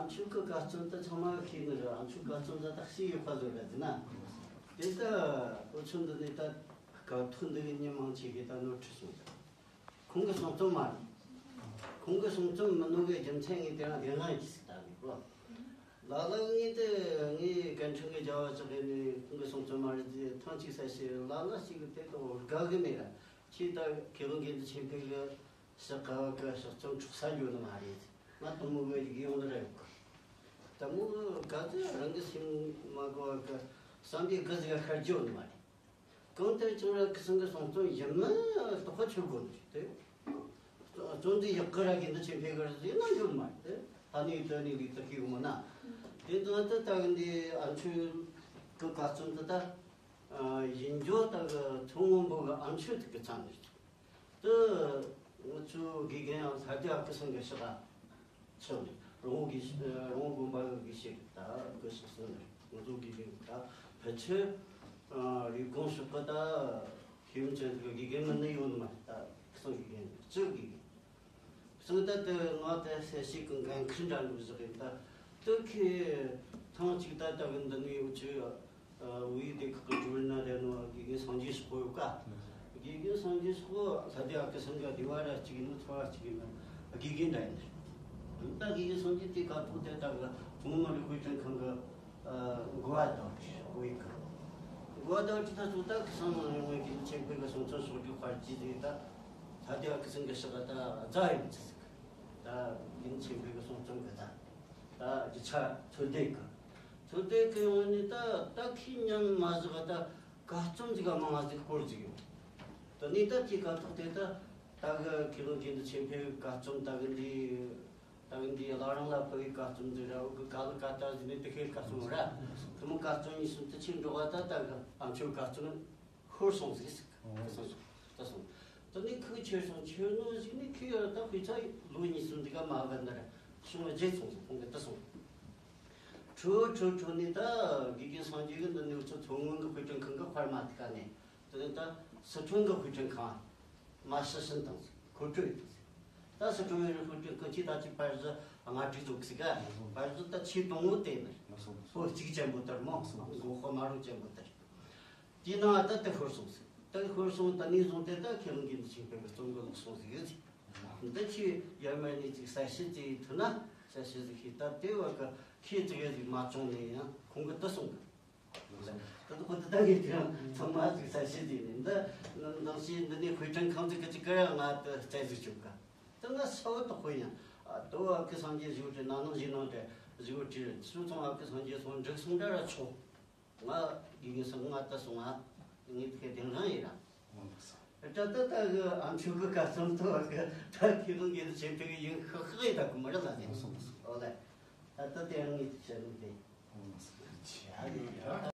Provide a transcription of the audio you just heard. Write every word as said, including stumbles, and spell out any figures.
ཨ་མཆོག་གི་དགའ་སྟོན་དེ་ཚང་མ་ཤེས་ནི་རེད། ཨ་མཆོག་དགའ་སྟོན་དེ་ད་ཤེས་ཡོད་པ་ལོས་རེད་ན། དེ་ད་ཨོ་ཆུང་འདི་ནས་ད་སྐབས་ཐོག་འདི་གི་མི་མང་ཆེ་གིས་ད་ནོར་འཁྲུལ་སོང་ཟེར། ཁོང་གི་གསུང་རྩོམ་མ་རེད། ཁོང་གི་གསུང་རྩོམ་མིན་ནོ་གི་རྒྱུ་མཚན་ངས་དེ་རིང་དེ་རིང་ཡིན་ཟེར་ལྟ་གི་གོ། ལ་ལ་ངས་དེ་ངས་སྐད་འཕྲིན་གི་རྒྱལ་བ་ཅག་གི་ནས་ཁོང་གི་གསུང་རྩོམ་མ་རེད་ཟེར་ཐེངས་གཅིག་གསལ་བཤད། ལ་ལ་ཞིག་གི་དེ་ད་འོ་དགའ་གི་མེད་ར། ཁྱེད་ད་མཁས་དབང་དགེ་འདུན་ཆོས་འཕེལ་གི་ཕྱག་ཁ་བ་གི་ཕྱག་རྩོམ་འཁྲུག་ས་འགྱོ་ནི་མ་རེད། ང་དང་མོ་གི་ཡིག་ཡོང་ནི་རེད་གོ། ད་མོ་ག་ཚོད་རང་གི་སེམས་མ་གོ་བ་གི་བསམ་པའི་གི་ཟིག་ཤར་འགྱོ་ནི་མ་རེད། གང་ལྟར་ཀྱང་ར་ཁི་སང་གི་སོང་ཙང་ཡིན་མིན་དོགས་པ་ཆོད་དགོས་ནི་རེད་དེ། རྩོམ་འདི་ཡག་གི་ར་དགེ་འདུན་ཆོས་འཕེལ་གི་རེད་ཟེར་ན་འགྱོ་ནི་མ་རེད་དེ། ད་ནི་ད་ནི་ལིག་ད་ཤེས་གི་མོ་ན། དེ་ད་ད་ད་གི་འདི་ཨ་མཆོག་གི་དགའ་སྟོན་ད་ད་ཡིན་འགྱོ་ད་གི་མཚོ་སྔོན་པོ་གི་ཨ་མཆོག་དེ་གི་ཚང་ནས། དེ་ང་ཚོ་དགེ་རྒན་ཡང་ལྷ་ལྡན་ཨ་ཁུ་སང་གི་ཕྱག་ཕྱག་ནས་རོང་བོ་གི་རོང་བོ་དགོན་པ་གི་ཞིག་ད་གི་ཕྱག་སོང་ནས་ང་ཚོ་དགེ་རྒན་ད་ཕལ་ཆེར་རིག་གོང་ཕྱོགས་གི་ད་ཤེས་ཡོན་ཅན་གི་དགེ་རྒན་མིན་ནི་ཡོད་ནི་མ་རེད། ད་ཁུ་སང་དགེ་རྒན་སྤྱི་དགེ་རྒན། སང་ད་དེ་ང་དེ་གསལ་བཤད་གི་འགན་ཁུར་འདྲ་འགྲོ་བཞག་ཡིན། ད་དེ་ཁོས་ཐེངས་གཅིག་ད་ལྟ་གི་འདི་ནས་འུ་ཆོ་ཨ་བོད་ཡིག་སྡེ་ཁག་གི་ཀྲུའུ་རེན་ན་རེད་ནོ། དགེ་རྒན་སངས་རྒྱས་ཤོག་ཡོད་ཀ། དགེ་རྒན་སངས་རྒྱས་ཤོག་ལྷ་ལྡན་ཨ་ཁུ་སང་ག་སྡེ་བ་ར་གཅིག་ཡིན་ནོ། ཚོ་བ་གཅིག་ཡིན་ནོ། དགེ་རྒན་འདྲ་ཡིན། ད་དགེ་རྒན་སངས་རྒྱས་དེ་སྐབས་ཐོག་དེ་ད་གི་ཐུན་མོང་མ་རིག་དཔེ་སྐྲུན་ཁང་གི་འགོ་བ་དང་བོད་ཡིག་གི་འགོ་བ་དང་ཅི་ད་ཚོ་ད་ཁུ་སང་ཡོང་བའི་དགེ་རྒན་ཆེན་པོའི་གི་གསུང་རྩོམ་ཕྱོགས་བསྒྲིགས་དཔར་གྱིས་དེ་ད་ལྷ་ལྡན་ཨ་ཁུ་སང་གི་ཕྱག་ད་རྫ་ཡོང་ཚེ་ཟིག་ད་དགེ་རྒན་ཆེན་པོའི་གི་གསུང་རྩོམ་གི་ད་ད་རྒྱུ་ཆ་ཚོད་ལྟ་གི་ཚོད་ལྟ་གི་ཡོང་ནས་ད་ད་ཁོས་ཉམས་མ་ཟིག་ད་དགའ་རྩོམ་ཟིག་ག་མང་ང་ཟིག་སྐོར་ཟིག་ཡོང་། ད་ནི་ད་ཁྱེད་ཀ་ཐོག་དེ་ད་ད་གི་མཁས་དབང་དགེ་འདུན་ཆོས་འཕེལ་གི་དགའ་རྩོམ་ད་གི་འདི་ད་གི་འདི་བླ་རུང་ལ་ཕུལ་བའི་དགའ་རྩོམ་ཟིག་ར། འོ་གི་ག་ལ་ག་ད་ཟིག་ནས་དེ་ཁའི་དགའ་རྩོམ་ར། དེ་མོ་དགའ་རྩོམ་གཉིས་གསུམ་དེ་ཆེ་འགྲོ་བ་ད་ད་གི་ཨ་མཆོག་དགའ་རྩོམ་ཤོར་སོང་ཟིག་ཟིག་ད་སོང་། ད་སོང་། དེ་ནས་ཁོས་ཁྱེར་སོང་། ཁྱེར་ནོ་ཟིག་ནས་ཁོས་ད་དཔེ་ཆ་ལོ་གཉིས་གསུམ་འདི་ག་མ་བར་འདིར་བྱུང་བ་བརྗེད་སོང་ཟིག་ཁོང་གིས་ད་སོང་། ཁྲོ་ཁྲོ་ཁྲོ་ནས་ད་དགེ་རྒན་སངས་རྒྱས་གི་འདི་ནས་ཚོ་མཚོ་སྔོན་གི་དཔེ་སྐྲུན་ཁང་གི་དཔར་མ་དེ་ག་ནས་དེ་ནས་ད་སི་ཁྲོན་གི་དཔེ་སྐྲུན་ཁང་མ་ཕྱི་ཕྱིན་བཏང་ཟིག་ཁོ་སྤྲོད་ཡོད་ཟིག་ད་སི་ཁྲོན་གི་དཔེ་སྐྲུན་ཁང་ཁྱེད་ད་ཅི་པར་ཟི་ལྔ་དྲུག་བཟོ་གི་ཟིག་ག་པར་ཟི་ད་ཆེས་དང་བོ་དེ་ནི་ཕོ་གཅིག་ཅན་པོ་དར་མོ་མགོ་ཧོ་མ་རུ་ཅན་པོ་དར། དེའི་ནང་ད་དེ་ཤོར་སོང་ཟིག་ད་ཤོར་སོང་། ད་ནས་བཟུང་སྟེ་ད་མཁས་དབང་དགེ་འདུན་ཆོས་འཕེལ་གི་རྩོམ་གི་ལོག་སོང་ཟིག་ཡོད་ཟིག་འདི་ཁྱེད་ཡར་མར་ནས་ཅིག་གསལ་བཤད་ཅིག་ཐུབ་ན་གསལ་བཤད་ཟིག་ཤེས། ད་དེ་བ་གི་ཁྱེད་ཅིག་ཡ་ཟིག་མ་བྱུང་ནས་ཡང་ཁོང་གི་ད་སོང་གི་ད་ཁོ་ད་ད་ངས་དེ་རང་ཚང་མ་ཟིག་གསལ་བཤད་ཟིག་ནས་འདི་ནང་བཞིན་འདི་ནས་དཔེ་སྐྲུན་ཁང་ཟིག་གི་ཅིག་གི་ར་ང་ད་བཙལ་ཟིག་བྱུང་ག་ད་ང་ས་བོ་དོག་པོ་ཡིན། ཨ་དོ་བ་གི་སངས་རྒྱས་བཞུགས་ཏེ་ན་ནང་བཞིན་ནང་དེ་བཞུགས་ཏེ་སུ་ཚང་བ་གི་སངས་རྒྱས་སོང་འགྲིག་སོང་འདྲ་ར་ཆོག་ང་དགེ་རྒན་སང་ང་ད་སོང་ང་ངས་དེ་དེང་རང་ཡིན་ར། ད་ད་ད་གི་ཨ་མཆོག་གི་དགའ་རྩོམ་ཐོག་གི་ད་མཁས་དབང་དགེ་འདུན་ཆོས་འཕེལ་གི་ཡིན་ཤག་ཤག་ཡིན་ད་གི་མི་རེད་ལ་ཟེར། ཨོ་ལེ། ད་ད་དེ་རང་ངས་དེ་བཤད་ནི་དེ།